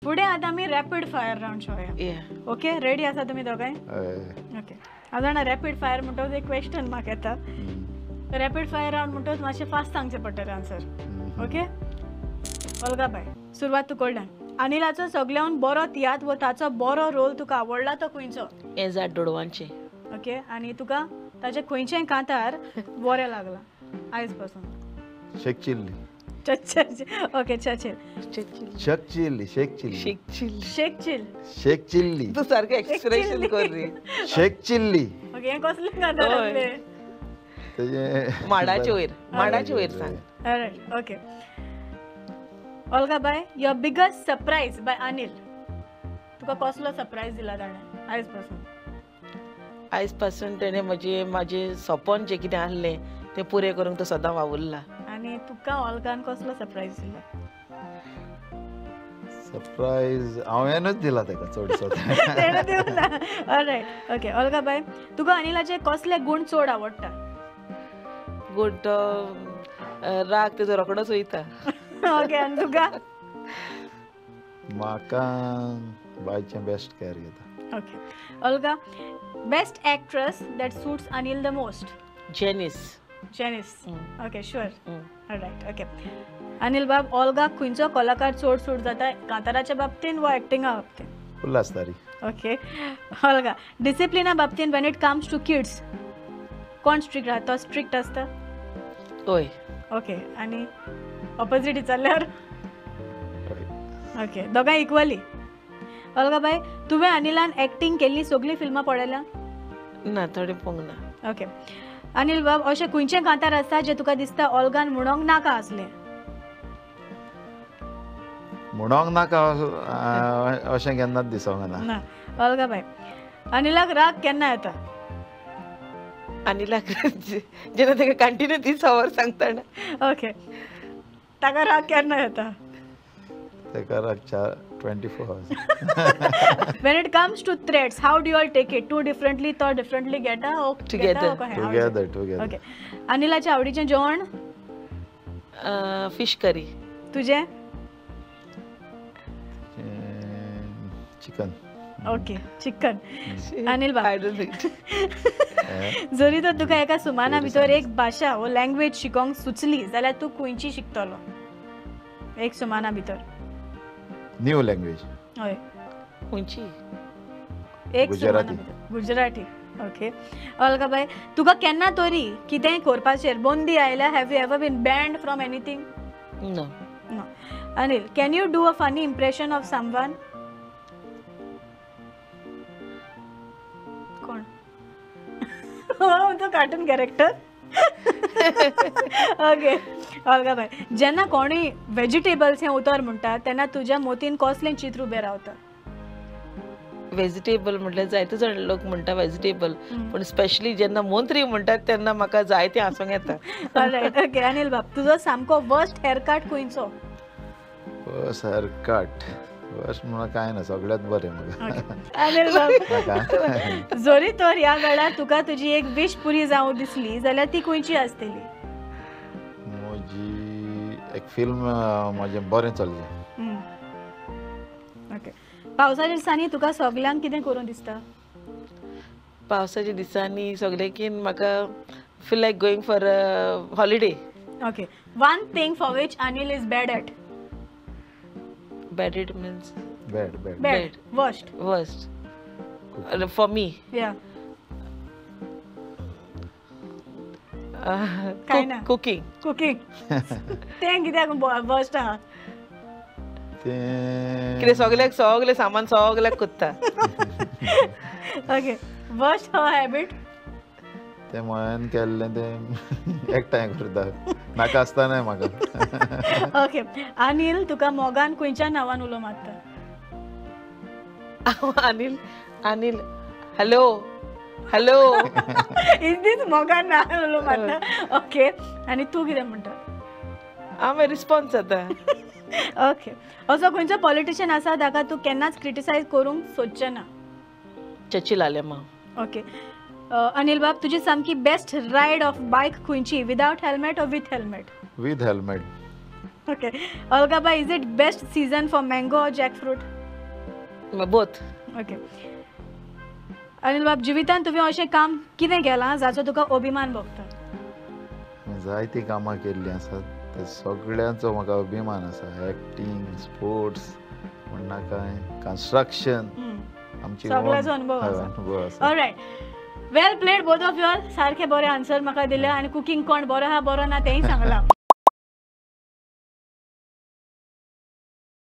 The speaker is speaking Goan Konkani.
फुडें आतां आमी रॅपीड फायर रावंड खेळया. ओके, रेडी आसा तुमी दोगांय? ओके, हांव जाणा रॅपीड फायर म्हणटकच एक क्वेश्चन म्हाका येता. रॅपीड फायर रावंड म्हणटकच मातशें फास्ट सांगचें पडटलें आन्सर. ओके ओल्गा बाय, सुरवात तूं कडल्यान. अनिलाचो सगळ्यान बरो तियात्र वो ताचो बरो रोल तुका आवडला तो खंयचो? एजाद डोडवांचें. ओके, आनी तुका ताचें खंयचें कांतार बरें लागलां आयज पासून? शेख चिल्ली. ओके, चचिल. शेख चिल्ली. शेख चिल्ली. शेख चिल. शेख चिल्ली. तूं सारकें एक्सप्रेशन कर रे. शेख चिल्ली. ओके, हें कसलें कांतार आसलें? तेजें माडाचे वयर. माडाचे वयर सांग. All right, okay Olga bye, your biggest surprise by Anil. तुका कसलो सरप्रायज दिला ताणें आयज पासून? आयज पासून तेणें म्हजें म्हाजें सपन जें कितें आसलें तें पुरें करूंक तो सदां वावुरला. आनी तुका ओल्गान कसलो सरप्रायज दिला? सरप्रायज हांवेनूच दिला ताका चडसो. तेणें दिवना. ऑलरायट, ओके ओल्गा बाय, तुका अनिलाचे कसले गुण चड आवडटा? गुण तो राग तेजो रोखडोच वयता. ओके, आनी तुका? म्हाका बायचें बेस्ट केअर घेता. Okay Olga, best actress that suits Anil the most? Janice. Janice. Okay, sure. Alright, okay Anil बाब, ओल्गा खंयचो कलाकार चड सूट जाता कांताराच्या बाबतीन वा एक्टिंगा बाबतीन? उल्हास तारी. ओके ओल्गा, डिसिप्लिना बाबतीन when it comes to kids कोण स्ट्रिक्ट राहता? तो स्ट्रिक्ट आसता? हय. ओके, आनी ऑपोजीट विचारल्यार? ओके, दोगांय इक्वली. ओल्गा बाय, तुवें अनिलान एक्टींग केल्ली सगळीं फिल्मां पळयल्या? ना, थोडें पळोवंक ना. ओके अनिल बाब, अशें खंयचें कांतार आसा जें तुका दिसता ओल्गान म्हणोंक नाका आसलें? म्हणोंक नाका अशें केन्नाच दिसोंक ना. ओल्गा बाय, अनिलाक राग केन्ना येता? अनिलाक जेन्ना ताका कंटिन्यू ती खबर सांगता. ओके, ताका राग केन्ना येता? ताका राग 24 hours. When it comes to threats, how do you all take it? Too differently, तो differently घेता? Together. Together, together. Okay. अनिलाच्या आवडीचें जेवण? Fish curry. तुजें? Chicken. Okay, chicken. Anil Bab, जरी तर तुका एका सुमाना भितर एक भाशा वो लँग्वेज शिकोंक सुचली जाल्यार तूं खंयची शिकतलो एक सुमाना भितर? New language. हय, खंयची? एक गुजराती. गुजराती. ओके ओल्गा बाय, तुका केन्ना तरी कितेंय करपाचेर बंदी आयल्या? Have you ever been banned from anything? No. No. Anil, can you do a funny impression of someone? कोण? तो कार्टून कॅरेक्टर. ओके ओल्गा बाय, जेन्ना कोणूय वेजिटेबल्स हें उतर म्हणटा तेन्ना तुज्या मोतीन कसलें चित्र उबें रावता? वेजिटेबल म्हटल्यार जायते जाण लोक म्हणटा वेजिटेबल, पूण स्पेशली जेन्ना मंत्री म्हणटात तेन्ना म्हाका जायतें हांसूंक येता. ऑलरायट, ओके अनिल बाब, तुजो सामको वर्स्ट हेअरकट खंयचो? Worst haircut? वर्स्ट म्हणून कांय ना, सगळ्यात बरें म्हाका. अनिल बाब, जरी तर ह्या वेळार तुका तुजी एक विश पुरी जावं दिसली जाल्यार ती खंयची आसतली? म्हजी एक फिल्म म्हजें बरें चल्लें. ओके, पावसाच्या दिसांनी तुका सगल्यांक कितें करूं दिसता? पावसाच्या दिसांनी सगळें म्हाका feel like going for a holiday. Okay, one thing for which Anil is bad at? Bad it means? Bad, bad. Bad. Worst. Worst. For me? Yeah. Cooking. Cooking. तें कित्याक वर्स्ट आहा? कितें सगल्याक सगलें सामान सगल्याक कोत्ता. Okay, worst habit? तें मोयान केल्लें तें एकठांय करता, नाका आसतना म्हाका. ओके अनिल, तुका मोगान खंयच्या नांवान उलो मारता? Anil, Anil hello hello is this मोगान नांवान उलो मारता? ओके, आनी तूं कितें म्हणटा? हांव रिस्पॉन्स जाता. ओके, असो खंयचो पॉलिटिशियन आसा ताका तूं केन्नाच क्रिटिसायज करूंक सोदचें ना? चर्चिल आलेमांव. ओके अनिल बाब, तुजी सामकी बेस्ट रायड ऑफ बायक खंयची, विदावट helmet or with helmet? With helmet. Okay Algabai, is it best season for mango or jackfruit? Both. Okay Anil बाब, जिवितान तुवें अशें काम कितें केलां जाचो तुका अभिमान भोगता? जायतीं कामां केल्लीं आसात, ते सगळ्यांचो म्हाका अभिमान आसा. एक्टींग, स्पोर्ट्स म्हणना काय, कन्स्ट्रक्शन, आमची सगळ्याचो अनुभव आसा. Alright, well played both of you all. सारखे बरे आन्सर म्हाका दिले आनी कुकींग कोण बरो आहा बरो ना तेंय सांगलां.